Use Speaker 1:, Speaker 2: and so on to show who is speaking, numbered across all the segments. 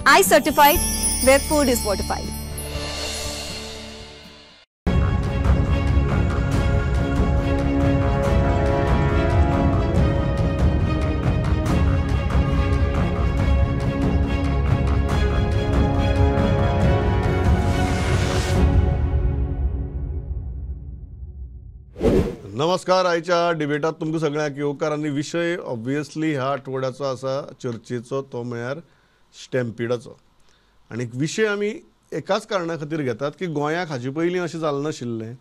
Speaker 1: I certified, where food is fortified.
Speaker 2: नमस्कार. आयच्या डिबेटात तुमकां सगळ्यांक येवकार आनी विशय ऑब्वियसली ह्या आठवड्याचो आसा चर्चेचो, तो म्हळ्यार स्टॅम्पिडाचो. आनी विशय आमी एकाच कारणा खातीर घेतात की गोंयाक हाचे पयलीं अशें जालें नाशिल्लें.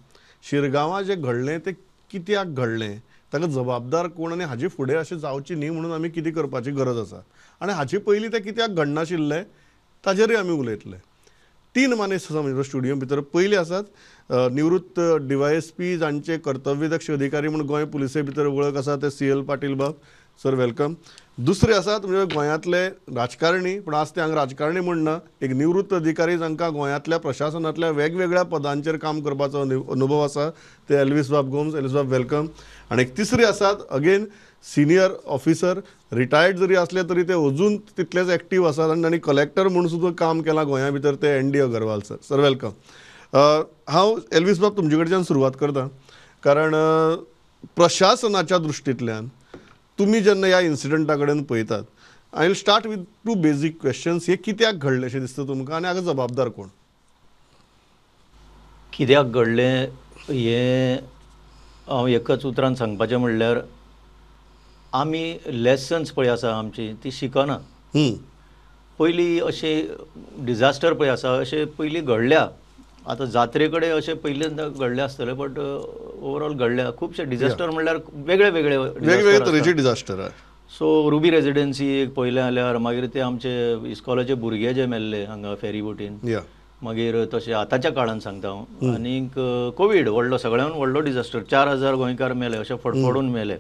Speaker 2: शिरगांवां जें घडलें तें कित्याक घडलें, ताका जबाबदार कोण आनी हाचे फुडें अशें जावचें न्ही म्हणून आमी कितें करपाची गरज आसा, आनी हाचे पयलीं तें कित्याक घडनाशिल्लें ताजेरूय आमी उलयतले. तीन मानेस्त आसा म्हणजे स्टुडियो भितर. पयले आसात निवृत्त DYSP जांचे कर्तव्यदक्ष अधिकारी म्हूण गोंय पुलिसे भितर वळख आसा ते CL Patil बाब, सर welcome. दुसरे आसात म्हणजे गोंयांतले राजकारणी, पूण आज ते हांगा राजकारणी म्हूण ना, एक निवृत्त अधिकारी जांकां गोंयांतल्या प्रशासनांतल्या वेगवेगळ्या पदांचेर काम करपाचो अनुभव आसा ते एल्विस बाब गोम्स. एल्विस बाब welcome. आनी एक तिसरे आसात अगेन सिनियर ऑफिसर, रिटायर्ड जरी असले तरी ते अजून तितलेच एक्टीव आसात आनी तांणी कलेक्टर म्हूण सुद्दां काम केलां गोंया भितर, ते ND Agarwal sir. Sir welcome. हांव एल्विस बाब तुमचे कडच्यान सुरवात करता, कारण प्रशासनाच्या दृश्टींतल्यान तुमी जेन्ना ह्या इन्सिडंटा कडेन पळयतात, I will start with two basic questions. हे कित्याक घडलें अशें दिसता तुमकां आनी हाका जबाबदार कोण?
Speaker 3: कित्याक घडलें हें हांव एकच उतरान सांगपाचें म्हणल्यार आमी लेसन्स पळय आसा आमची ती शिकना. पयलीं अशें डिजास्टर पळय आसा अशें पयलीं घडल्या, आतां जात्रे कडेन अशें पयलीं घडलें आसतलें, बट ओवरऑल घडल्या खुबशे डिजास्टर म्हणल्यार वेगळे वेगळे
Speaker 2: वेगवेगळे तरेचे डिजास्टर.
Speaker 3: सो रुबी रेजिडेन्सी एक पळयलें जाल्यार, मागीर ते आमचे इस्कॉलाचे भुरगे जे मेल्ले हांगा फेरी बोटीन, मागीर तशें आतांच्या काळान सांगता हांव. आनीक कोवीड व्हडलो, सगळ्यान व्हडलो डिजास्टर, 4000 गोंयकार मेले, अशें फडफडून मेले.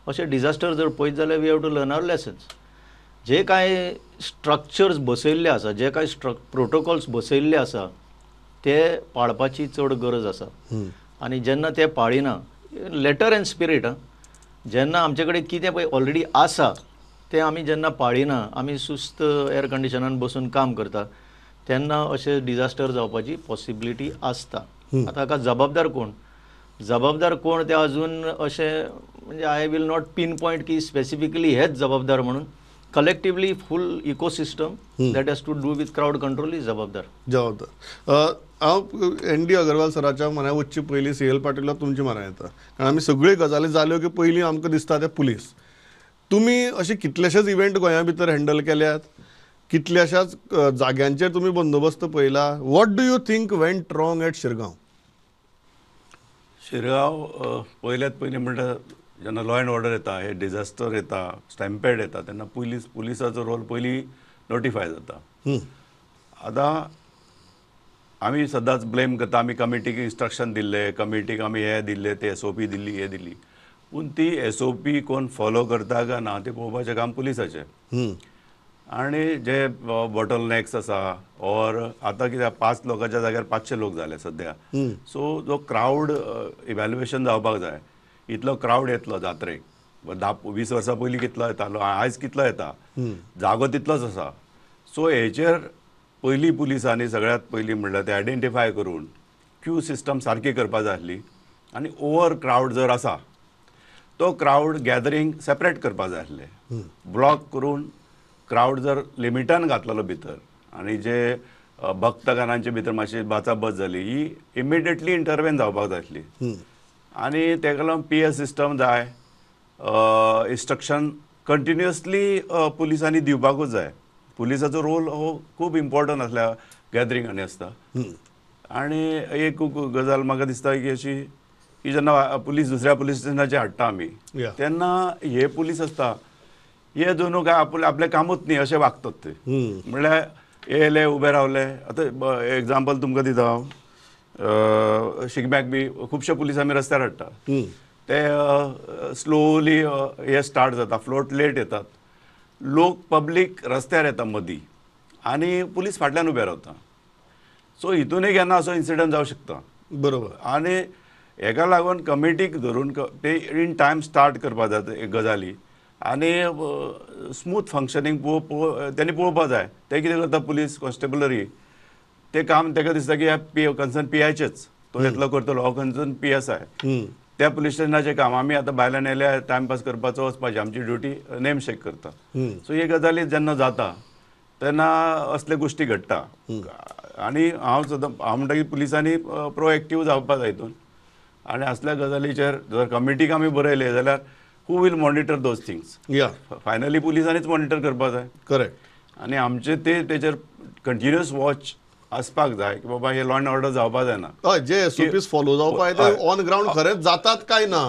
Speaker 3: अशें डिजास्टर जर पळयत जाल्यार we have to learn our lessons. जे कांय स्ट्रक्चर्स बसयल्ले आसा, जे कांय प्रोटोकॉल्स बसयल्ले आसा ते पाळपाची चड गरज आसा. आनी जेन्ना ते पाळिना, लेटर एंड स्पिरीट, जेन्ना आमचे कडेन कितें पळय ऑलरेडी आसा तें आमी जेन्ना पाळिना, आमी सुस्त एअर कंडिशनान बसून काम करता, तेन्ना अशें डिजास्टर जावपाची पॉसिबिलिटी आसता. आतां हाका जबाबदार कोण? जबाबदार कोण ते अजून अशें म्हणजे I will not pin point की स्पेसिफिकली हेच जबाबदार म्हणून. Collectively full ecosystem that has to do with crowd control is जबाबदार.
Speaker 2: जबाबदार. हांव ND Agarwal सराच्या मना वचचे पयलीं CL पाटीला तुमच्या मना येता, कारण आमी सगळ्यो गजाली जाल्यो की पयलीं आमकां दिसता ते पुलीस. तुमी अशे कितलेशेच इव्हेंट गोंया भितर हँडल केल्यात, कितल्याशाच जाग्यांचेर तुमी बंदोबस्त पळयला. What do you think went wrong at Shirgaon?
Speaker 4: Shirgaon पयल्यात पयलीं म्हणटा जेन्ना लॉ एंड ऑर्डर येता, हे डिजास्टर येता, स्टॅम्पेड येता, तेन्ना पुलिसाचो रोल पयलीं नोटिफाय जाता. आतां आमी सदांच ब्लेम करता, आमी कमिटीक इन्स्ट्रक्शन दिल्ले, कमिटीक आमी हे दिल्ले, ते SOP दिल्ली, हे दिल्ली, पूण ती SOP कोण फॉलो करता काय ना तें पळोवपाचें काम पुलिसाचें. आनी जे बॉटल नॅक्स आसा, ऑर आतां कितें 5 लोकांच्या जाग्यार 500 लोक जाले सद्या, सो जो क्रावड इव्हॅल्युएशन जावपाक जाय. इतलो क्रावड येतलो जात्रेक, 10-20 वर्सां पयलीं कितलो येतालो, आयज कितलो येता, जागो तितलोच आसा. सो हेचेर पयलीं पुलिसांनी सगळ्यांत पयलीं म्हणल्यार ते आयडेंटिफाय करून क्यू सिस्टम सारकी करपा जाय आसली, आनी ओवर क्रावड जर आसा तो क्रावड गॅदरींग सेपरेट करपा जाय आसलें, ब्लॉक करून क्रावड जर लिमिटान घातलेलो भितर, आनी जे भक्तगणांचे भितर मातशी बाचाबच जाली ही इमिडिएटली इंटरवेन जावपाक जाय आसली. आनी तेका लागून PS system जाय, इन्स्ट्रक्शन कंटिन्युअसली पुलिसांनी दिवपाकूच जाय. पुलिसाचो रोल हो खूब इम्पॉर्टंट आसल्या गॅदरिंगांनी आसता. आनी एक गजाल म्हाका दिसता की अशी की जेन्ना पुलीस दुसऱ्या पुलीस स्टेशनाचेर हाडटा आमी, तेन्ना हे पुलीस आसता हे दोनू काय आपलें कामूच न्ही अशें वागतात ते. म्हणल्यार येयले उबे रावले. आतां एग्जाम्पल तुमकां दिता हांव, शिगम्याक बी खुबशे पुलीस आमी रस्त्यार हाडटा, ते स्लोली हे स्टार्ट जाता, फ्लोट लेट येतात, लोक पब्लीक रस्त्यार येता मदीं आनी पुलीस फाटल्यान उबे रावता. सो हितूनय केन्ना असो इन्सिडंट जावं शकता.
Speaker 2: बरोबर.
Speaker 4: आनी हेका लागून कमिटीक धरून ते इन टायम स्टार्ट करपा जाय गजाली. आनी स्मूथ फंक्शनींग त्यांनी पळोवपा जाय. ते कितें करता पुलीस कॉन्स्टेबलरी ते काम ताका दिसता की ह्या कन्सर्न पी आयचेच तो येतलो करतलो, हो कन्सर्न पी एस I. त्या पुलीस स्टेशनाचें काम आमी आतां भायल्यान येयल्या टायमपास करपाचो वचपाचें, आमची ड्युटी नेम शेक करता. सो हे गजाली जेन्ना जाता तेन्ना असले गोश्टी घडटा. आनी हांव सदां हांव म्हणटा की पुलिसांनी प्रोएक्टीव जावपा जाय हितून आनी असल्या गजालीचेर जर कमिटीक आमी बरयले जाल्यार who will monitor those things? Finally पुलिसांनीच मॉनिटर करपा जाय.
Speaker 2: करेक्ट.
Speaker 4: आनी आमचे ते तेचेर कंटिन्युअस वॉच आसपाक जाय की बाबा हे लॉ एंड ऑर्डर जावपा जायना.
Speaker 2: हय, जे एसओपीस फॉलो जावपा जाय ते ऑन ग्रावंड खरेंच जातात काय ना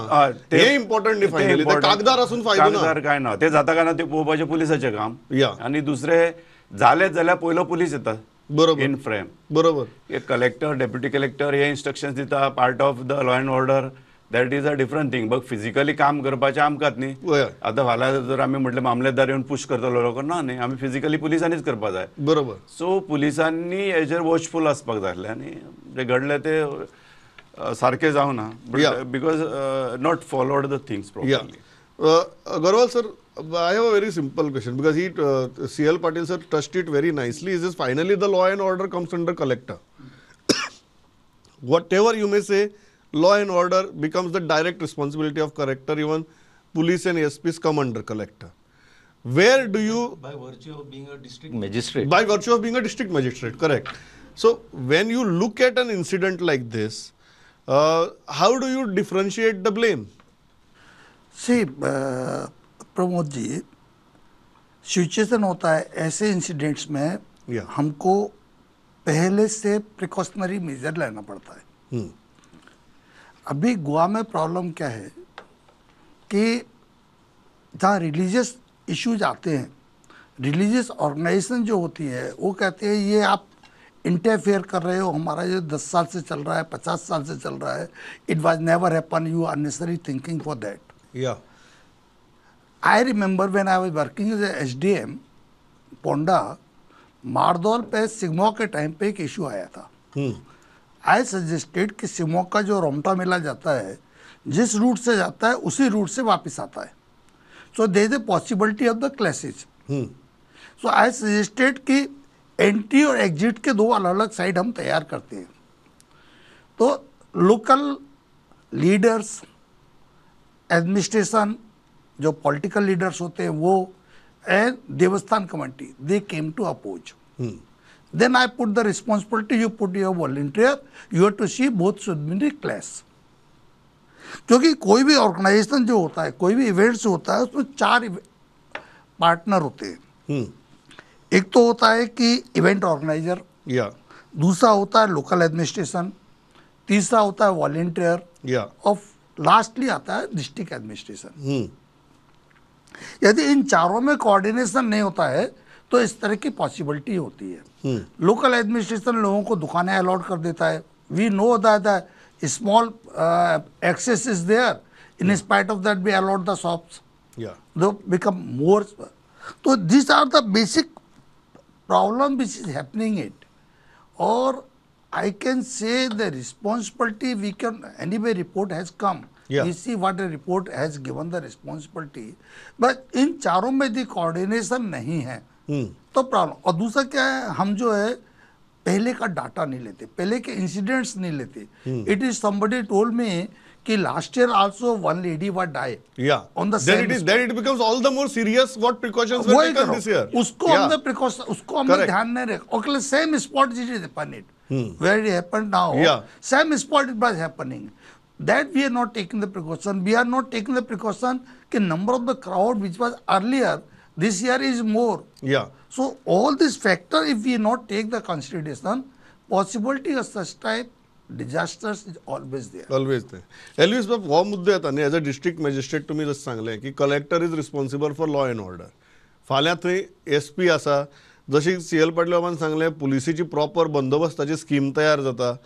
Speaker 2: हे इम्पॉर्टंट न्ही. फायनली ते कागदार आसून फायदो ना,
Speaker 4: कागदार काय ना ते जाता काय ना ते पळोवपाचें पुलिसाचें काम. आनी दुसरें जालें जाल्यार पयलो पुलीस येता.
Speaker 2: बरोबर,
Speaker 4: इन फ्रेम.
Speaker 2: बरोबर.
Speaker 4: एक कलेक्टर डेप्युटी कलेक्टर हे इन्स्ट्रक्शन्स दिता part of the law and order, that is a different thing. But physically काम करपाचें आमकांच न्ही. आतां फाल्यां जर आमी म्हटलें मामलेदार येवन पुश करतलो लोकांक, ना न्ही, आमी फिजिकली पुलिसांनीच करपा जाय.
Speaker 2: बरोबर.
Speaker 4: सो पुलिसांनी हेजेर वॉचफूल आसपाक जाय आसलें आनी जें घडलें तें सारकें जावना because not followed the things properly.
Speaker 2: Agarwal sir, I have a very simple question because he C.L. Patil sir touched it very nicely. Is this finally the law and order comes under collector? Whatever you may say, law and order becomes the direct responsibility of collector. Even police and SPs come under collector. Where do you...
Speaker 3: By virtue of being a district magistrate.
Speaker 2: By virtue of being a district magistrate, correct. So when you look at an incident like this, how do you differentiate the blame?
Speaker 5: See, Pramod ji, situation होता है ऐसे incidents में हमको पहले से precautionary major लेना पड़ता है. अभी गोवा में problem क्या है कि जहाँ रिलीजियस इश्यूज आते हैं, रिलीजियस ऑर्गेनाइजेशन जो होती है वो कहते हैं ये आप इंटरफेयर कर रहे हो, हमारा जो 10 साल से चल रहा है, 50 साल से चल रहा है, it was never happen, you are unnecessary thinking for that. I remember when I was working as S D M Ponda, Mardol pay Shigmo K time pay एक इशू आया था. I suggested कि सिमो का जो रोमटा मेला जाता है, जिस रूट से जाता है उसी रूट से वापस आता है, so there is a possibility of the clashes. So I suggested कि एंट्री और एग्जिट के दो अलग अलग साइड हम तैयार करते हैं. तो लोकल लीडर्स, एडमिनिस्ट्रेशन, जो पॉलिटिकल लीडर्स होते हैं वो, and Devasthan committee, they came to oppose. Then I put the responsibility, you put your volunteer, you have to see both should be in class. क्योंकि कोई भी ऑर्गेनाइजेशन जो होता है, कोई भी इवेंट्स होता है, उसमें 4 पार्टनर होते हैं. एक तो होता है कि इवेंट ऑर्गेनाइजर, दूसरा होता है लोकल एडमिनिस्ट्रेशन, तीसरा होता है वॉलंटियर, और लास्टली आता है डिस्ट्रिक्ट एडमिनिस्ट्रेशन. यदि इन चारों में कोऑर्डिनेशन नहीं होता है तो इस तरह की पॉसिबिलिटी होती है. लोकल एडमिनिस्ट्रेशन लोगों को दुकानें अलॉट कर देता है. We know that the small access is there, in spite of that we allot the shops, they become more. तो this are the basic problem which is happening it. Aur I can say the responsibility we can anyway report has come. We see what the report has given the responsibility, but in चारों में यदि coordination नहीं है तो problem. और दूसरा क्या है, हम जो है पहले का डाटा नहीं लेते, पहले के इंसिडेंट्स नहीं लेते. It is somebody told me कि last year also one lady was die. On the same,
Speaker 2: then it becomes all the more serious what precautions were taken this year.
Speaker 5: उसको हमने precaution, उसको हमने ध्यान नहीं रखा. Okay, same spot it is happening where it happened now, same spot it was happening. That we are not taking the precaution. We are not taking the precaution कि number of the crowd which was earlier this year is more. So all this factor, if we not take the consideration, possibility of such type disasters is always there.
Speaker 2: Always there. Elvis बाब, हो मुद्दो येता न्ही, as a district magistrate तुमी जशें सांगलें की collector is responsible for law and order. फाल्यां थंय एस पी आसा, जशी सी एल पाटील बाबान सांगलें पुलिसेची प्रॉपर बंदोबस्ताची स्कीम तयार जाता,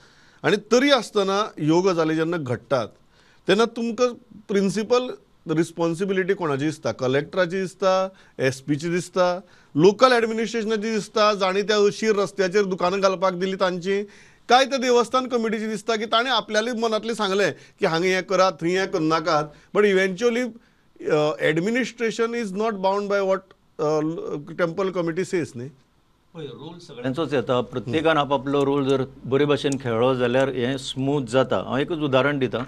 Speaker 2: आनी तरी आसतना ह्यो गजाली जेन्ना घडटात तेन्ना तुमकां प्रिंसिपल रिस्पॉन्सिबिलिटी कोणाची दिसता? कलेक्टराची दिसता, एस पीची दिसता, लोकल एडमिनिस्ट्रेशनाची दिसता, जांणी त्या अशीर रस्त्याचेर दुकानां घालपाक दिली तांची, काय त्या देवस्थान कमिटीची दिसता की ताणें आपल्याले मनांतलें सांगलें की हांगा हें करात थंय हें करनाकात, but eventually Administration is not bound by what temple committee says न्ही.
Speaker 3: पळय रोल सगळ्यांचोच येता, प्रत्येकान आपापलो रोल जर बरे भाशेन खेळ्ळो जाल्यार हें स्मूथ जाता. हांव एकूच उदाहरण दिता,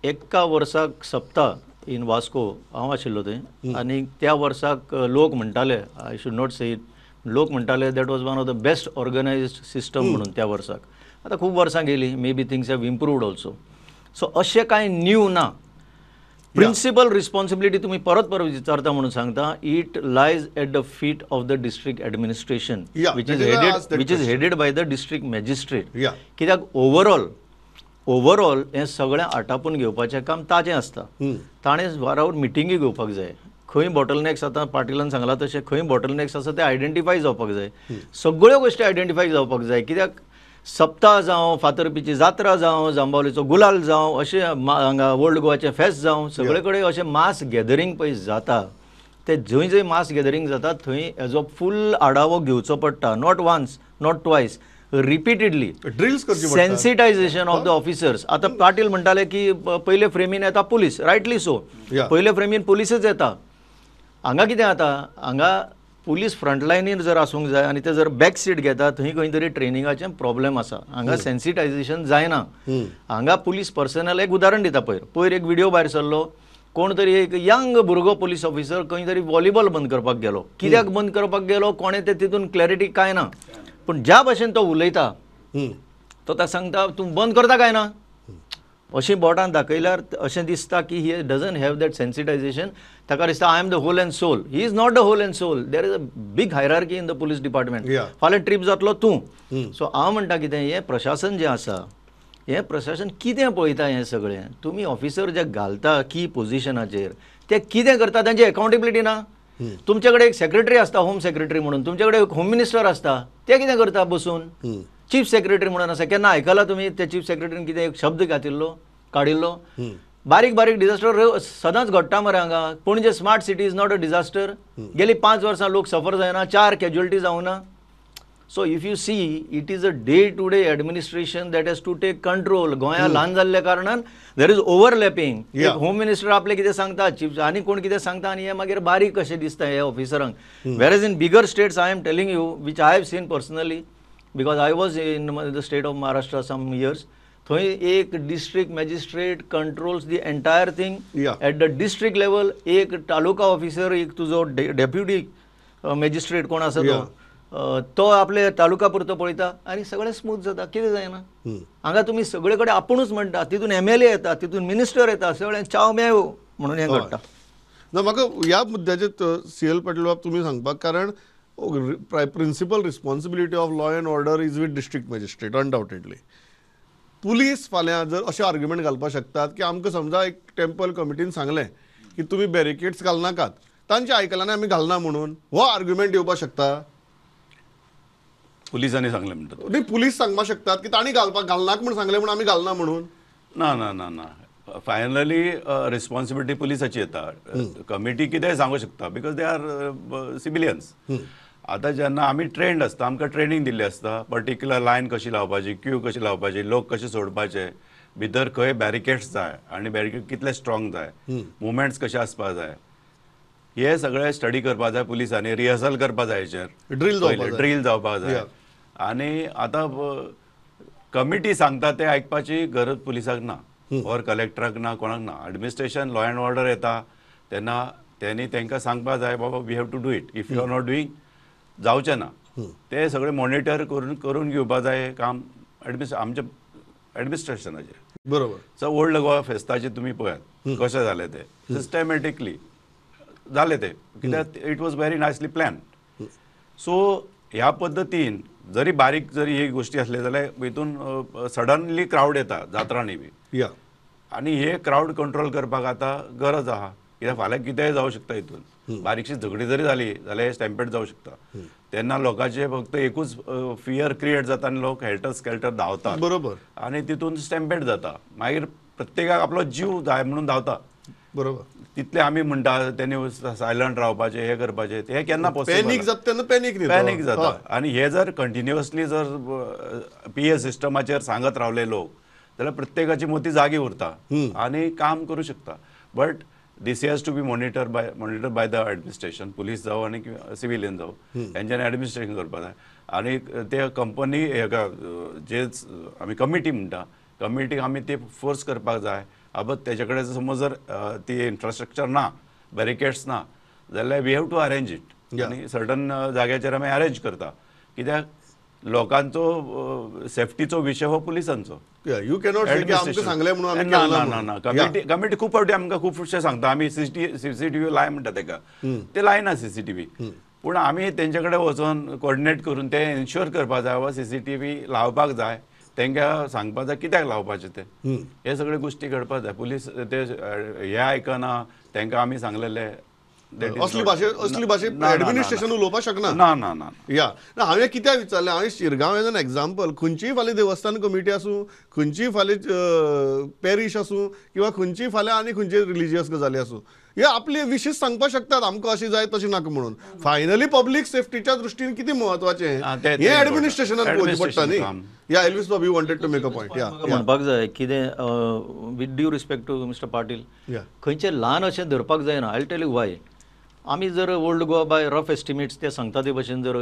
Speaker 3: एका वर्साक सप्ता इन वास्को हांव आशिल्लो थंय आनी त्या वर्साक लोक म्हणटाले, I should not say it, लोक म्हणटाले that was one of the best organised system म्हणून त्या वर्साक. आतां खूब वर्सां गेली, maybe things have improved also. So अशें कांय न्यू ना. प्रिन्सिपल रिस्पॉन्सिबिलिटी तुमी परत परत विचारता म्हणून सांगता, it lies at the feet of the district administration which is headed by the district magistrate. कित्याक ओवरऑल ओवरऑल हें सगळें आटापून घेवपाचें काम ताजें आसता. ताणें वारावर मिटिंगी घेवपाक जाय, खंय बॉटलनॅक्स आतां पाटिलान सांगलां तशें खंय बॉटलनॅक्स आसा ते आयडेंटिफाय जावपाक जाय, सगळ्यो गोश्टी आयडेंटिफाय जावपाक जाय. कित्याक सप्ता जावं, फातर्पीची जात्रा जावं, जांबावलीचो गुलाल जावं, अशें हांगा ओल्ड गोवाचें फेस्त जावं, सगळे कडेन अशें मास गॅदरींग पळय जाता. ते जंय जंय मास गॅदरींग जाता थंय हेजो फूल आढावो घेवचो पडटा, not once not twice, repeatedly.
Speaker 2: Drills करची,
Speaker 3: सेन्सिटायझेशन ऑफ the officers. आतां पाटील म्हणटाले की पयले फ्रेमीन येता पुलीस, रायटली सो, पयले फ्रेमीन पुलीसच येता. हांगा कितें जाता, हांगा पुलीस फ्रंटलायनीर जर आसूंक जाय आनी ते जर बॅक सीट घेता थंय खंय तरी ट्रेनिंगाचें प्रॉब्लेम आसा. हांगा सेन्सिटायझेशन जायना. हांगा पुलीस पर्सनल एक उदाहरण दिता, पयर पयर एक व्हिडिओ भायर सरलो, कोण तरी एक यंग भुरगो पुलीस ऑफिसर खंय तरी व्हॉलीबॉल बंद करपाक गेलो. कित्याक बंद करपाक गेलो कोणें तें तितून क्लॅरिटी कांय ना, पूण ज्या भाशेन तो उलयता तो ताका सांगता तूं बंद करता काय ना, अशीं बोटां दाखयल्यार अशें दिसता की he doesn't have that sensitization. ताका दिसता I am the whole and sole. He is not the whole and sole. There is a big hierarchy in the police department. फाल्यां ट्रीप जातलो तूं. सो हांव म्हणटा कितें, हें प्रशासन जें आसा हें प्रशासन कितें पळयता हें सगळें, तुमी ऑफिसर जे घालता की पोजिशनाचेर ते कितें करता तांची एकाउंटेबिलिटी ना. तुमचे कडेन एक सेक्रेटरी आसता होम सेक्रेटरी म्हणून, तुमचे कडेन एक होम मिनिस्टर आसता, ते कितें करता बसून? चीफ सेक्रेटरी म्हणून आसा, केन्ना आयकलां तुमी त्या चीफ सेक्रेटरीन कितें एक शब्द घातिल्लो काडिल्लो? बारीक बारीक डिजास्टर सदांच घडटा मरे हांगा. Panaji smart city is not a disaster. गेली 5 वर्सां लोक सफर जायना, 4 कॅज्युअलिटी जावना. So if you see, it is a day to day administration that has to take control. गोंया ल्हान जाल्ल्या कारणान there is overlapping. Home minister आपले कितें सांगता, चीफ आनी कोण कितें सांगता, आनी हें मागीर बारीक कशें दिसता हे ऑफिसरांक. Whereas in bigger states, I am telling you, which I have seen personally, because I was in the state of Maharashtra some years, थंय एक district magistrate controls the entire thing at the district level. एक taluka officer, एक तुजो deputy magistrate कोण आसा तो तो आपले तालुका पुरतो पळयता आनी सगळें स्मूथ जाता. कितें जायना हांगा तुमी सगळे कडेन आपुणूच म्हणटा, तितून एम एल ए येता, तितून मिनिस्टर येता, सगळें चाव मेव म्हणून हें घडटा.
Speaker 2: ना म्हाका ह्या मुद्द्याचेर सी एल पाटील बाब तुमी सांगपाक, कारण principal responsibility of law and order is with district magistrate undoubtedly. Police फाल्यां जर अशें आर्ग्युमेंट घालपाक शकतात की आमकां समजा एक टेम्पल कमिटीन सांगलें की तुमी बॅरिकेड्स घालनाकात, तांचें आयकलां आमी घालना म्हणून, हो आर्ग्युमेंट येवपाक शकता.
Speaker 4: पुलिसांनी सांगलें म्हणटा
Speaker 2: न्ही, पुलीस सांगपाक शकतात की तांणी घालपाक घालनाक म्हूण सांगलें म्हूण आमी घालना म्हणून.
Speaker 4: ना ना ना ना, फायनली रिस्पॉन्सिबिलिटी पुलिसाची येता. कमिटी कितेंय सांगू शकता because they are civilians. आतां जेन्ना आमी ट्रेंड आसता, आमकां ट्रेनींग दिल्ली आसता, पर्टिक्युलर लायन कशी लावपाची, क्यू कशी लावपाची, लोक कशे सोडपाचे, भितर खंय बॅरिकेड्स जाय आनी बॅरिकेड कितले स्ट्रॉंग जाय, मुवमेंट्स कशे आसपा जाय, हे सगळे स्टडी करपा जाय पुलिसांनी, रिहर्सल करपा जाय, हेचेर ड्रील जावपाक जाय. आनी आतां कमिटी सांगता ते आयकपाची गरज पुलिसाक ना, ऑर कलेक्टराक ना, कोणाक ना. एडमिनिस्ट्रेशन लॉ एंड ऑर्डर येता तेन्ना तेणी तांकां सांगपा जाय, बाबा we have to do it, if you are not doing जावचें ना. ते सगळे मॉनिटर करून करून घेवपा जाय काम आमच्या एडमिनिस्ट्रेशनाचेर.
Speaker 2: बरोबर.
Speaker 4: सो ओल्ड गोवा फेस्ताचें तुमी पळयात कशें जालें तें, सिस्टमॅटिकली जालें तें, कित्याक it was very nicely plan. So ह्या पद्दतीन जरी बारीक जरी ही गोश्टी आसले जाल्यार हितून सडनली क्रावड येता जात्रांनी बी, आनी हे क्रावड कंट्रोल करपाक आतां गरज आहा. कित्याक फाल्यां कितेंय जावं शकता, हितून बारीकशी झगडी जरी जाली जाल्यार स्टॅम्पेड जावं शकता. तेन्ना लोकांचे फक्त एकूच फियर क्रिएट जाता आनी लोक हेल्टर स्केल्टर धांवतात.
Speaker 2: बरोबर.
Speaker 4: आनी तितून स्टॅम्पेड जाता, मागीर प्रत्येकाक आपलो जीव जाय म्हणून धांवता.
Speaker 2: बरोबर.
Speaker 4: तितले आमी म्हणटा तेणी सायलंट रावपाचें, हें करपाचें, हें केन्ना पॉसिबल?
Speaker 2: पॅनीक जाता तेन्ना पॅनीक
Speaker 4: जाता. आनी हे जर कंटिन्युअसली जर पी ए सिस्टमाचेर सांगत रावले लोक जाल्यार प्रत्येकाची मोती जागी उरता आनी काम करूं शकता. But This has to be monitor by the administration, police जावं आनी सिविलियन जावं, हेंच्यांनी एडमिनिस्ट्रेशन करपाक जाय. आनी ते कंपनी हेका जे आमी कमिटी म्हणटा, कमिटीक आमी ते फोर्स करपाक जाय. आबत तेजे कडेन समज जर ती इन्फ्रास्ट्रक्चर ना, बॅरिकेड्स ना जाल्यार we have to arrange it. आनी सर्टन जाग्याचेर आमी अरेंज करता, कित्याक लोकांचो सेफ्टीचो विशय हो पुलिसांचो.
Speaker 2: You cannot से की आमकां सांगलें म्हणून आमी
Speaker 4: ना ना ना. कमिटी खूब फावटी आमकां खुबशें सांगता, आमी सीसीटीव्ही लाय म्हणटा तेका, ते लायना सीसीटीव्ही, पूण आमी तेंचे कडेन वचोन कोऑर्डिनेट करून ते इन्श्योर करपाक जाय वा सीसीटीव्ही लावपाक जाय, तांकां सांगपाक जाय कित्याक लावपाचें तें. हे सगळे गोश्टी घडपाक जाय. पुलीस ते हे आयकना, तांकां आमी सांगलेले
Speaker 2: असली भाशे असली भाशे एडमिनिस्ट्रेशन उलोवपाक शकना.
Speaker 4: ना ना ना.
Speaker 2: या ना, हांवें कित्याक विचारलें, हांवें शिरगांव एज एन एग्जाम्पल, खंयचीय फाल्यां देवस्थान कमिटी आसूं, खंयचीय फाल्यां पॅरीश आसूं, किंवा खंयचीय फाल्यां आनी खंयचे रिलिजियस गजाली आसूं, हे आपले विशेश सांगपाक शकतात आमकां अशी जाय तशी नाका म्हणून. फायनली पब्लीक सेफ्टीच्या दृश्टीन कितें म्हत्वाचें हें एडमिनिस्ट्रेशनान पळोवचें पडटा न्ही. या एल्विस बाब, you wanted to make a point. या
Speaker 3: म्हणपाक जाय कितें, with due respect to mister Patil, खंयचें ल्हान अशें धरपाक जायना. I tell you why. आमी जर old Goa by rough estimates ते सांगता ते भशेन जर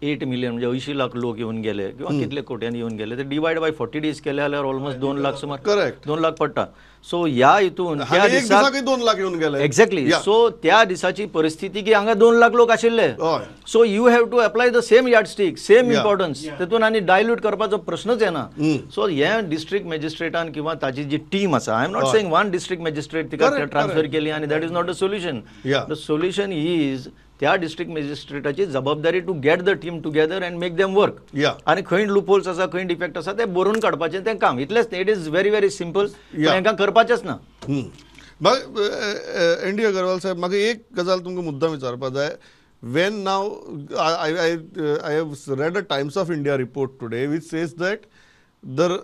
Speaker 3: 8 मिलियन म्हणजे 80 लाख लोक येवन गेले किंवा कितले कोट्यांनी येवन गेले, ते डिवायड बाय 40 डेज केले जाल्यार ऑलमोस्ट 2 लाख सुमार,
Speaker 2: करेक्ट,
Speaker 3: 2 लाख पडटा. सो ह्या हितून त्या दिसाक
Speaker 2: 2 लाख येवन गेले
Speaker 3: एक्झॅक्टली. सो त्या दिसाची परिस्थिती की हांगा 2 लाख लोक आशिल्ले. So you have to apply the same yardstick, same importance तेतून आनी डायल्यूट करपाचो प्रश्नच येना. सो हे डिस्ट्रिक्ट मॅजिस्ट्रेटान किंवा ताची जी टीम आसा, I am not saying one district magistrate तिका ट्रान्सफर केली आनी that is not a solution. The solution is त्या डिस्ट्रिक्ट मॅजिस्ट्रेटाची जबाबदारी to get the team together and make them work. आनी खंय लुपहोल्स आसा, खंय डिफेक्ट आसा ते बरोवन काडपाचें तें काम. इतलेंच. It is very very simple, हेंकां करपाचेंच ना.
Speaker 2: एन डी अगरवाल साहेब, म्हाका एक गजाल तुमकां मुद्दाम विचारपाक जाय. When now I have read a Times of India report today which says that the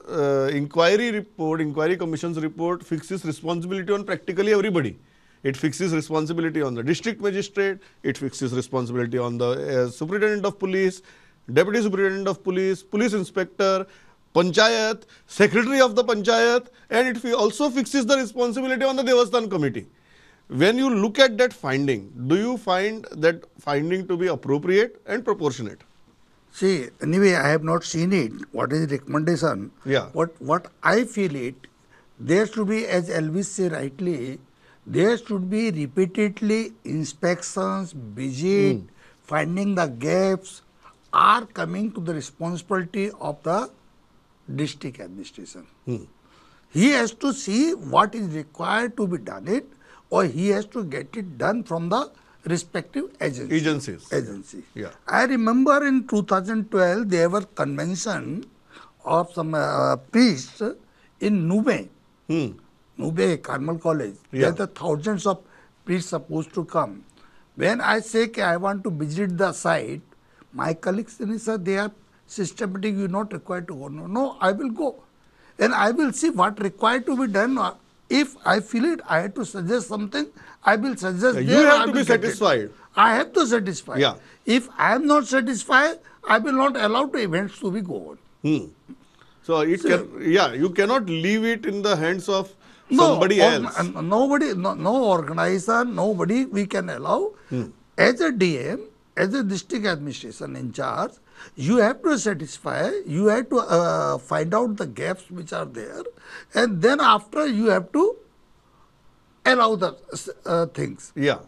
Speaker 2: inquiry commission's report fixes responsibility on practically everybody. It fixes responsibility on the district magistrate, it fixes responsibility on the superintendent of police, deputy superintendent of police, police inspector, panchayat, secretary of the panchayat, and it also fixes the responsibility on the Devasthan committee. When you look at that finding, do you find that finding to be appropriate and proportionate?
Speaker 5: See, anyway, I have not seen it. What is the recommendation?
Speaker 2: Yeah.
Speaker 5: What I feel it, there should be, as Elvis say rightly, there should be repeatedly inspections, visit, finding the gaps are coming to the responsibility of the district administration. He has to see what is required to be done it, or he has to get it done from the respective agencies. Agency.
Speaker 2: Yeah.
Speaker 5: I remember in 2012 there were convention of some priests in Nube. Nube, Carmel College.
Speaker 2: Yeah.
Speaker 5: There are thousands of priests supposed to come. When I say I want to visit the site, my colleagues say they are systematic, you are not required to go. No, no, I will go. And I will see what required to be done. If I feel it, I have to suggest something, I will suggest.
Speaker 2: Yeah, you have to be satisfied.
Speaker 5: I have to satisfy.
Speaker 2: Yeah.
Speaker 5: If I am not satisfied, I will not allow the events to be go on.
Speaker 2: So, it so, can, yeah, you cannot leave it in the hands of somebody else.
Speaker 5: Nobody, no organizer, nobody we can allow. As a DM, as a district administration in charge, you have to satisfy, you have to find out the gaps which are there, and then after you have to allow the things.
Speaker 2: Yeah.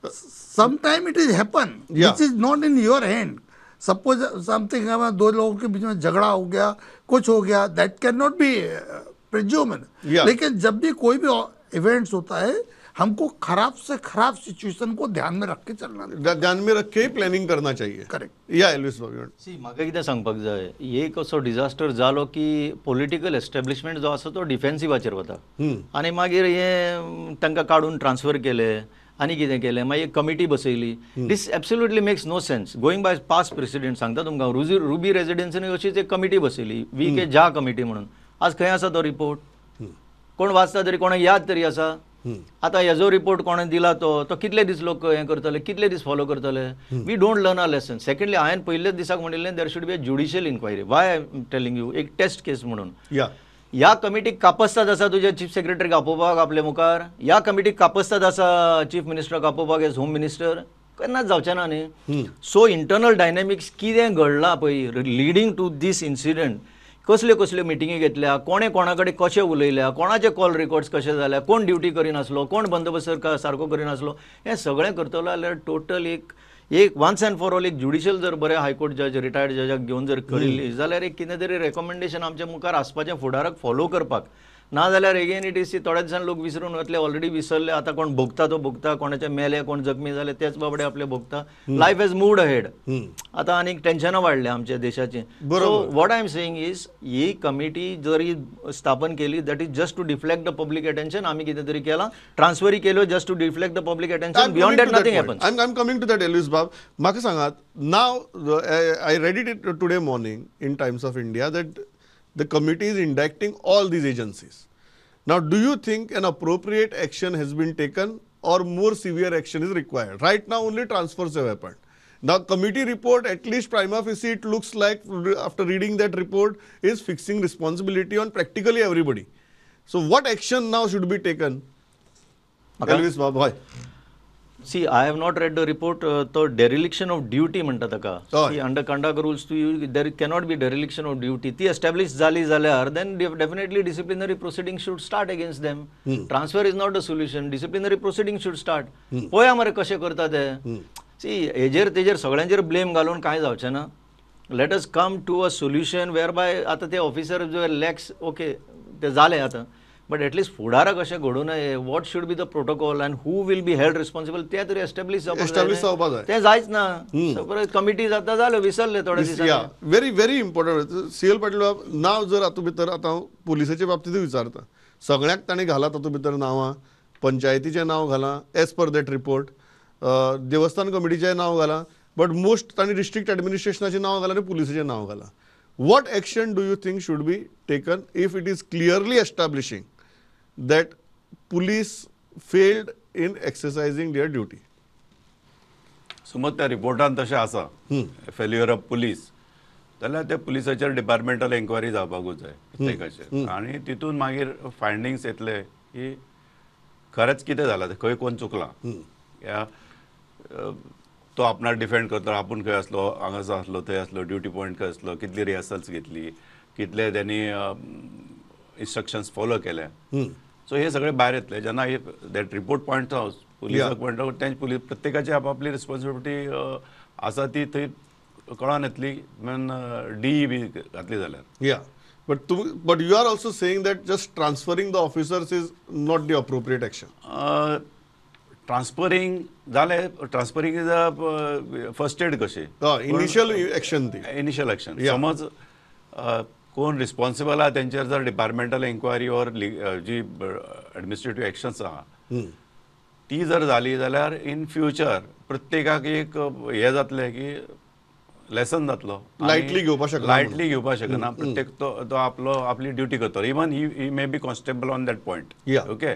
Speaker 5: Sometime it is happen,
Speaker 2: yeah,
Speaker 5: which is not in your hand. Suppose something, दो लोगों K beach में झगड़ा हो गया, कुछ हो Gaya, that cannot be presumed.
Speaker 2: Yeah.
Speaker 5: लेकिन जब भी कोई भी events होता है, हमको खराब से खराब सिचुएशन को ध्यान में रख के चलना,
Speaker 2: ध्यान में रख के ही प्लानिंग करना चाहिए.
Speaker 5: करेक्ट.
Speaker 2: या एल्विस बाबू,
Speaker 3: सी म्हाका कितें सांगपाक जाय, एक असो डिजास्टर जालो की पॉलिटिकल एस्टेब्लिशमेंट जो आसा तो डिफेन्सिवाचेर वता आनी मागीर हे तांकां काडून ट्रान्सफर केले आनी कितें केलें, मागीर committee बसयली. This absolutely makes no sense. Going by past president सांगता तुमकां, रुबी रेजिडेन्सीन अशीच एक कमिटी बसयली, वी के झा कमिटी म्हणून. आज खंय आसा तो रिपोर्ट? कोण वाचता तरी, कोणाक याद तरी आसा? आतां हेजो रिपोर्ट कोणें दिला तो तो कितले दीस लोक हें करतले, कितले दीस फॉलो करतले? We don't learn our lesson. Secondly, हांवें पयल्याच दिसाक म्हणिल्लें there should be a judicial inquiry. Why I am telling you, एक टेस्ट केस म्हणून. ह्या कमिटीक कापस्ताद आसा तुज्या चीफ सेक्रेटरीक आपोवपाक आपले मुखार, ह्या कमिटीक कापस्ताद आसा चीफ मिनिस्टराक आपोवपाक एज होम मिनिस्टर, केन्नाच जावचें ना न्ही. सो इंटरनल डायनॅमिक्स कितें घडलां पळय लिडींग टू these incident, कसल्यो कसल्यो मिटिंगी घेतल्या, कोणें कोणा कडेन कशें उलयल्या, कोणाचे कॉल रेकॉर्ड्स कशे जाल्या, कोण ड्युटी करिनासलो, कोण बंदोबस्त सारको करिनासलो, हें सगळें करतलो जाल्यार टोटल एक एक वन्स एंड फॉर ऑल एक ज्युडिशियल जर बरें हायकोर्ट जज रिटायर्ड जजाक घेवन जर करिल्ली जाल्यार एक कितें तरी रेकमेंडेशन आमच्या मुखार आसपाचें फुडाराक फॉलो करपाक. ना जाल्यार एगेन it is थोड्या दिसान लोक विसरून वतले, ऑलरेडी विसरले, आतां कोण भोगता तो भोगता, कोणाचे मेले कोण जखमी जाले तेच बाबडे आपले भोगता. लायफ हॅज मुव्ड अहेड, आतां आनीक टेन्शनां वाडल्या आमच्या देशाचें. So what I am saying is he committee जरी स्थापन केली that is just to deflect the public attention. आमी कितें तरी केलां, ट्रान्सफरी केल्यो just to deflect the public attention, beyond that nothing happens.
Speaker 2: I am coming to that Elvis बाब. म्हाका सांगात, now I read it today morning in Times of India that the committee is indicting all these agencies. Now, do you think an appropriate action has been taken or more severe action is required? Right now, only transfers have happened. Now, committee report, at least prima facie, it looks like after reading that report, is fixing responsibility on practically everybody. So, what action now should be taken? Elvis Babu, hi.
Speaker 3: See, I have not read the report. तो dereliction of duty म्हणटा ताका. See, under conduct rules to you, there cannot be dereliction of duty. ती establish जाली जाल्यार then definitely disciplinary proceeding should start against them. Transfer is not a solution, disciplinary proceeding should start. पळया मरे कशें करता ते. सी, हेजेर तेजेर सगळ्यांचेर ब्लेम घालून कांय जावचें ना. Let us come to a solution whereby आतां ते ऑफिसर जे लॅक्स ओके ते जाले आतां, बट एटलिस्ट फुडाराक अशें घडूं नये. What should be the protocol and who will be held responsible तें तरी एस्टॅब्लिश जावपाक जाय. तें जायच ना, कमिटी जाता जाल्यो विसरले थोडे दिसांनी.
Speaker 2: Very very important. C L Patil बाब, नांव जर हातूंत भितर आतां हांव पुलिसाचे बाबतींतूय विचारता, सगळ्यांक तांणी घालां तातूंत भितर नांवां, पंचायतीचें नांव घालां एज पर that report, देवस्थान कमिटीचें नांव घालां, बट मोस्ट तांणी डिस्ट्रिक्ट एडमिनिस्ट्रेशनाचें नांव घालां आनी पुलिसाचें नांव घालां. What action do you think should be taken if it is clearly establishing that police failed in exercising their duty?
Speaker 4: समज त्या रिपोर्टान तशें आसा, फेल्युअर ऑफ पुलीस, जाल्यार त्या पुलिसाचेर डिपार्टमेंटल एन्क्वायरी जावपाकूच जाय प्रत्येकाचेर, आनी तितून मागीर फायंडींग्स येतले की खरेंच कितें जालां, खंय कोण चुकला, या तो आपणाक डिफेंड करता, आपूण खंय आसलो, हांगासर आसलो, थंय आसलो, ड्युटी पॉयंट खंय आसलो, कितली रिहर्सल्स घेतली, कितले त्यांनी इन्स्ट्रक्शन्स फॉलो केले. सो हे सगळे भायर येतले जेन्ना that report point out पुलिसाक पॉयंट आउट, तेंच पुलीस प्रत्येकाची आपापली रिस्पॉन्सिबिलिटी आसा ती थंय कळोन येतली. मेन डी बी घातली जाल्यार.
Speaker 2: या, but you are also saying that just transferring the officers is not the appropriate action.
Speaker 4: Transferring जालें, transferring is a first aid कशी,
Speaker 2: इनिशियल एक्शन ती,
Speaker 4: इनिशियल एक्शन. समज कोण रिस्पॉन्सिबल आहा तेंचेर जर डिपार्टमेंटल एन्क्वायरी ऑर जी एडमिनिस्ट्रेटीव एक्शन्स आहा ती जर जाली जाल्यार इन फ्युचर प्रत्येकाक एक हें जातलें की लेसन जातलो,
Speaker 2: लायटली घेवपाक शकना,
Speaker 4: लायटली घेवपाक शकना प्रत्येक तो आपलो आपली ड्युटी करतलो. Even he may be constable on that point, okay,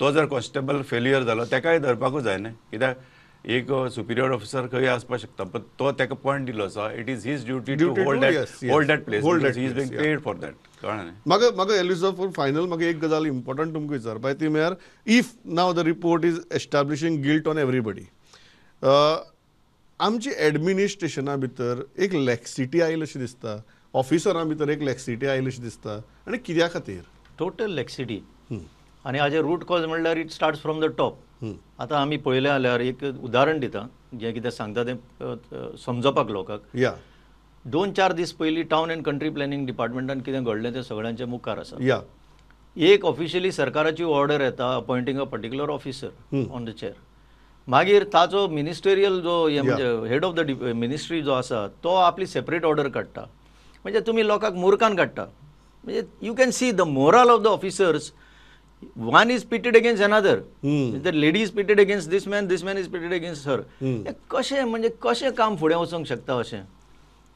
Speaker 4: तो जर कॉन्स्टेबल फेल्युअर जालो तेकाय धरपाकूच जाय न्ही, कित्याक एक सुपिरियर ऑफिसर खंय आसपाक शकता, पण तो तेका पॉयंट दिलो आसा, it is his duty to hold that place, he is being paid for that. कळ्ळें न्ही?
Speaker 2: म्हाका म्हाका एल्विस फॉर फायनल म्हाका एक गजाल इम्पॉर्टंट तुमकां विचारपाक ती म्हळ्यार, if now the report is establishing guilt on everybody, आमची एडमिनिस्ट्रेशना भितर एक लॅक्सिटी आयली अशी दिसता, ऑफिसरां भितर एक लॅक्सिटी आयली अशी दिसता, आनी कित्या खातीर
Speaker 3: टोटल लॅक्सिटी? आनी हाजे रूट कॉज म्हणल्यार it starts from the top. आतां आमी पळयलें जाल्यार एक उदाहरण दिता, जें कितें सांगता तें समजपाक लोकांक.
Speaker 2: या,
Speaker 3: 2-4 दीस पयलीं टावन अँड कंट्री प्लॅनिंग डिपार्टमेंटान कितें घडलें तें सगळ्यांच्या मुखार आसा.
Speaker 2: या,
Speaker 3: एक ऑफिशियली सरकाराची ऑर्डर येता appointing a particular officer on the chair, मागीर ताचो मिनिस्टेरियल जो म्हणजे हेड ऑफ the ministry जो आसा तो आपली सेपरेट ऑर्डर काडटा. म्हणजे तुमी लोकांक मुर्खान काडटा. म्हणजे you can see the moral of the officers, one is pitted against another, the lady is pitted against this man, this man is pitted against her. कशें म्हणजे कशें काम फुडें वचूंक शकता अशें?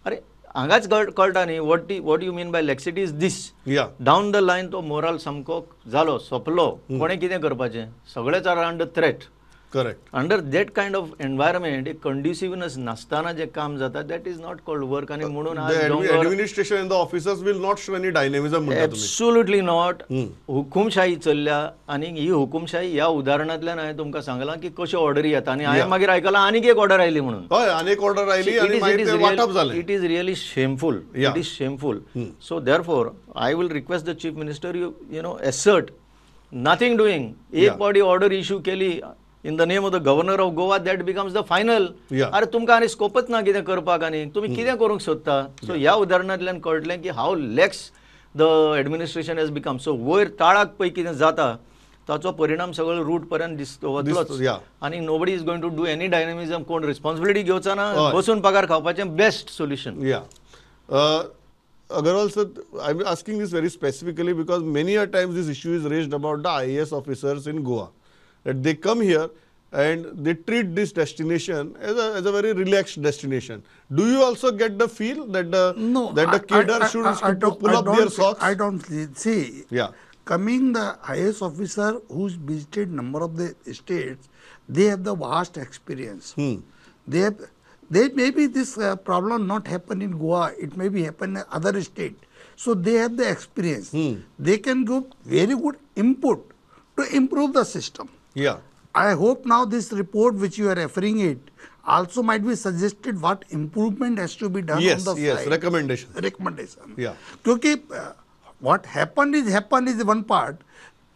Speaker 3: अरे हांगाच कळटा न्ही what you mean by laxity is this. Down the line तो मोराल सामको जालो, सोंपलो. कोणें कितें करपाचें, सगळेच are under threat.
Speaker 2: Correct.
Speaker 3: Under that kind of environment एक कंड्युसिवनेस नासतना जे काम जाता that is not called work. आनी म्हणून
Speaker 2: administration and the officers will not show any dynamism.
Speaker 3: Absolutely not. हुकुमशाही चल्ल्या आनी ही हुकुमशाही ह्या उदाहरणांतल्यान हांवें तुमकां सांगलां की कश्यो ऑर्डरी येता. आनी हांवें मागीर आयकलां आनीक एक ऑर्डर आयली म्हणून.
Speaker 2: हय, आनीक ऑर्डर आयली आनी मागीर तें वांटप जालें.
Speaker 3: It is really shameful. It is shameful. So therefore I will request the chief minister you know assert nothing doing. एक बॉडी ऑर्डर इश्यू केली in the name of the governor of Goa, that becomes the final. अरे तुमकां आनी स्कोपच ना कितें करपाक आनी तुमी कितें करूंक सोदता. सो ह्या उदाहरणांतल्यान कळटलें की how lax the administration has become. So वयर ताळाक पळय कितें जाता ताचो परिणाम सगळो रूट पर्यंत दिसतो वतलोच. आनी nobody is going to do any dynamism. कोण रिस्पॉन्सिबिलिटी घेवचो ना, बसून पगार खावपाचें best solution.
Speaker 2: Agarwal sir, I am asking this very specifically because many a times this issue is raised about the IAS officers in Goa, that they come here and they treat this destination as a very relaxed destination. Do you also get the feel that the that the cadre should pull up their socks?
Speaker 5: I don't see.
Speaker 2: Yeah.
Speaker 5: Coming the IAS officer who's visited number of the states, they have the vast experience. They have, they may be this problem not happen in Goa, it may be happen in other state. So they have the experience. They can give very good input to improve the system.
Speaker 2: Yeah.
Speaker 5: I hope now this report which you are referring it also might be suggested what improvement has to be done.
Speaker 2: Yes,
Speaker 5: on the
Speaker 2: yes,
Speaker 5: side.
Speaker 2: Recommendation.
Speaker 5: Recommendation.
Speaker 2: Yeah.
Speaker 5: Because what happened is one part.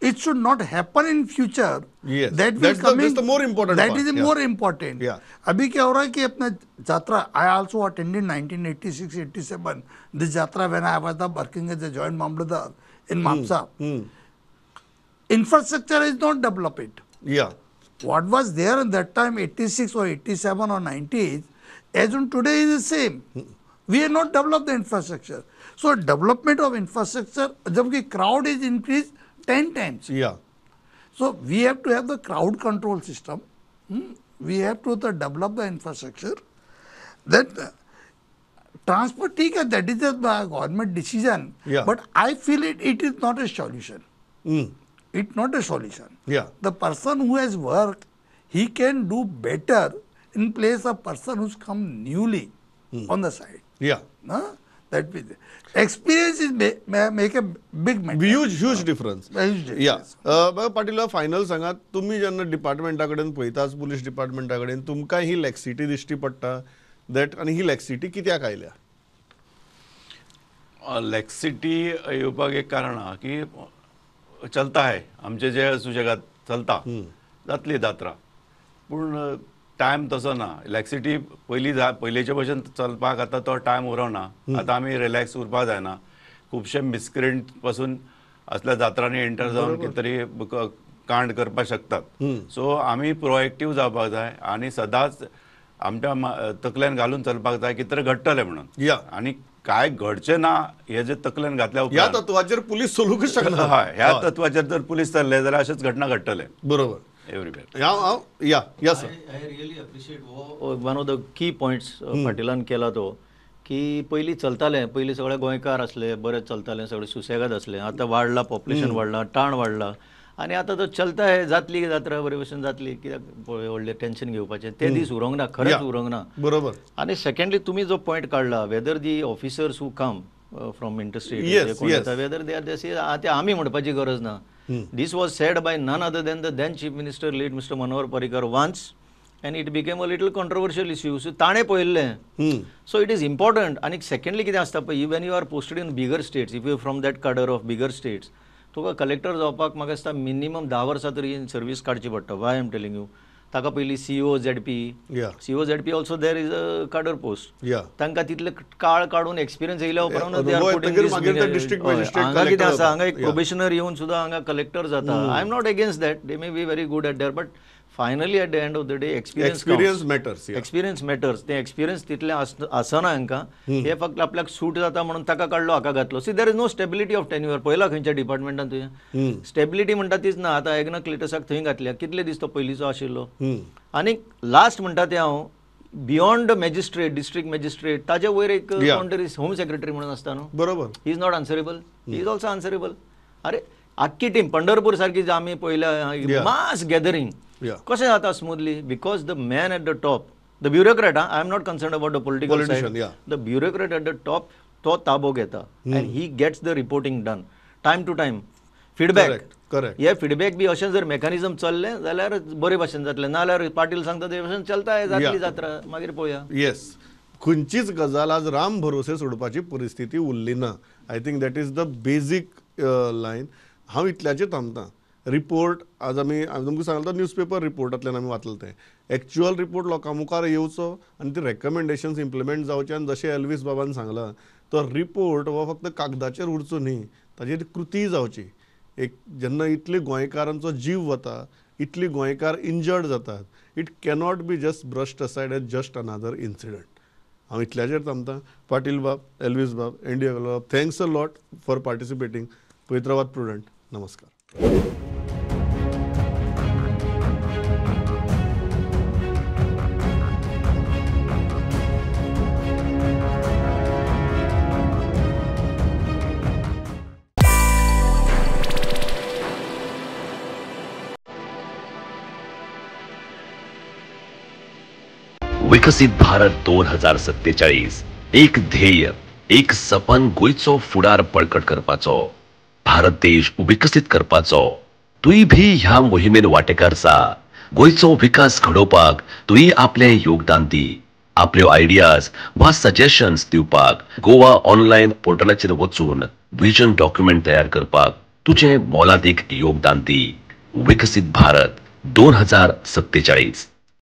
Speaker 5: It should not happen in future.
Speaker 2: Yes.
Speaker 5: That will
Speaker 2: that's
Speaker 5: coming,
Speaker 2: the, that's the more important
Speaker 5: that
Speaker 2: part.
Speaker 5: Is more important.
Speaker 2: Yeah.
Speaker 5: अभी क्या हो रहा है कि अपना जात्रा, I also attended 1986-87 this jatra when I was the working as a joint mamlatdar in Mapsa. Infrastructure is not developed.
Speaker 2: Yeah.
Speaker 5: What was there in that time, 86 or 87 or 90s, as on today is the same. We have not developed the infrastructure. So development of infrastructure, जबकि crowd is increased 10 times.
Speaker 2: Yeah.
Speaker 5: So we have to have the crowd control system. We have to develop the infrastructure. That transport, ठीक है, that is a government decision.
Speaker 2: Yeah.
Speaker 5: But I feel it is not a solution. It's not a solution.
Speaker 2: Yeah.
Speaker 5: The person who has worked, he can do better in place of person who's come newly on the side.
Speaker 2: Yeah.
Speaker 5: No? That be experience is make a big matter.
Speaker 2: Huge, huge difference.
Speaker 5: Huge difference.
Speaker 2: Yeah. Patil, final सांगा, तुम्ही जेन्ना डिपार्टमेंटा कडेन पळयताच, police डिपार्टमेंटा कडेन, तुमकां ही लॅक्सिटी दिश्टी पडटा that, आनी ही लॅक्सिटी कित्याक आयल्या?
Speaker 4: लॅक्सिटी येवपाक एक कारण आहा की चलता आहे आमचे जे सुशेगाद चलता जातली जात्रा, पूण टायम तसो ना. लॅक्सिटी पयलीं पयलींचे भशेन चलपाक आतां तो टायम उरना. आतां आमी रिलॅक्स उरपाक जायना. खुबशे मिसक्रिएंट पासून असल्या जात्रांनी एंटर जावन कितें तरी कांड करपाक शकतात. सो आमी प्रोएक्टीव जावपाक जाय आनी सदांच आमच्या तकल्यान घालून चलपाक जाय कितें तरी घडटलें म्हणून. आनी काय घडचें ना हे जे तकल्यान घातल्या
Speaker 2: ह्या तत्वाचेर पुलीस चलूंकच शकना.
Speaker 4: हय, ह्या तत्वाचेर जर पुलीस चल्ले जाल्यार अशेंच घटना घडटलें.
Speaker 2: बरोबर.
Speaker 4: Everywhere.
Speaker 2: Yeah, yeah, sir.
Speaker 3: I really appreciate one of the key points पाटिलान केला तो की पयलीं चलतालें, पयलीं सगळे गोंयकार आसले, बरें चलतालें, सगळे सुसेगाद आसले. आतां वाडला पॉप्युलेशन, वाडला, ताण वाडला आनी आतां तो चलता हे जातली जात्रा बरे भशेन जातली, कित्याक व्हडलें टेंशन घेवपाचें ते दीस उरोंक ना, खरेंच उरोंक ना.
Speaker 2: बरोबर. आनी
Speaker 3: सेकंडली तुमी जो पॉयंट काडला, whether the officers who come from interstate, whether they are ते आमी म्हणपाची गरज ना. This was said by none other than the then Chief Minister, late Mr. Manohar Parrikar once, and it became a little controversial issue. So, ताणें पळयल्लें. So, it is important. आनी secondly कितें आसता पळय, when you are posted in bigger states, if you are from that cadre of bigger states, तुका collector जावपाक म्हाका दिसता मिनिमम 10 वर्सां तरी सर्वीस काडची पडटा. Why I am telling you, ताका पयलीं CO ZP, CO ZP also there is a cadre post. तांकां तितले काळ काडून एक्सपिरियन्स येयल्या उपरांत हांगा कितें आसा, हांगा एक प्रोबेशनर येवन सुद्दां हांगा कलेक्टर जाता. I am not against that, they may be very good at that, but finally at the end of the day experience
Speaker 2: matters.
Speaker 3: Experience matters. ते एक्सपिरियन्स तितलें आसना हांकां, हे फक्त आपल्याक सूट जाता म्हणून ताका काडलो हाका घातलो. See there is no stability of tenure. पळयला खंयच्या डिपार्टमेंटान तुवें स्टेबिलिटी म्हणटा तीच ना. आतां एग्ना क्लिटसाक थंय घातल्या, कितले दीस तो पयलींचो आशिल्लो. आनी लास्ट म्हणटा तें हांव, बियोंड मॅजिस्ट्रेट, डिस्ट्रिक्ट मॅजिस्ट्रेट, ताजे वयर एक कोण तरी होम सेक्रेटरी म्हणून आसता न्हू.
Speaker 2: बरोबर.
Speaker 3: He is not answerable, he is also answerable. अरे आख्खी टीम पंढरपूर सारकी आमी पळयल्या, मास गॅदरींग, कशें जाता smoothly? Because the man at the top, the bureaucrat, I am not concerned about the political side, the bureaucrat at the top तो ताबो घेता and he gets the reporting done time to time. Feedback, हे feedback बी अशें जर mechanism चल्लें जाल्यार बरे भाशेन जातलें, नाजाल्यार पाटील सांगता ते भाशेन चलता, जातली जात्रा मागीर पळोवया.
Speaker 2: येस, खंयचीच गजाल आज राम भरोसे सोडपाची परिस्थिती उरली ना. I think that is the basic line. हांव इतल्याचेर थांबता. रिपोर्ट आज आमी तुमकां सांगला तो न्यूजपेपर रिपोर्टांतल्यान आमी वाचलें तें एक्चुअल रिपोर्ट लोकां मुखार येवचो आनी ते रेकमेंडेशन्स इम्प्लिमेंट जावचे. आनी जशें एल्वीस बाबान सांगलां तो रिपोर्ट हो फक्त कागदाचेर उरचो न्ही, ताजेर कृती जावची. एक जेन्ना इतले गोंयकारांचो जीव वता, इतले गोंयकार इंजर्ड जातात, it cannot be just brushed aside as just another incident. हांव इतल्याचेर थांबता. पाटील बाब, एल्वीस बाब, एनडी बाब, thanks a lot for participating. पळयत रावात प्रुडंट. नमस्कार.
Speaker 6: विकसित भारत 2047 एक ध्येय, एक सपन गोंयचो फुडार बळकट करपाचो, भारत देश विकसीत करपाचो. तुय भी ह्या मोहिमेन वांटेकार जा. गोंयचो विकास घडोवपाक तुय आपलें योगदान दी. आपल्यो आयडियाज वा सजेशन्स दिवपाक गोवा ऑनलायन पोर्टलाचेर वचून विजन डॉक्युमेंट तयार करपाक तुजें मोलादीक योगदान दी. विकसीत भारत 2047.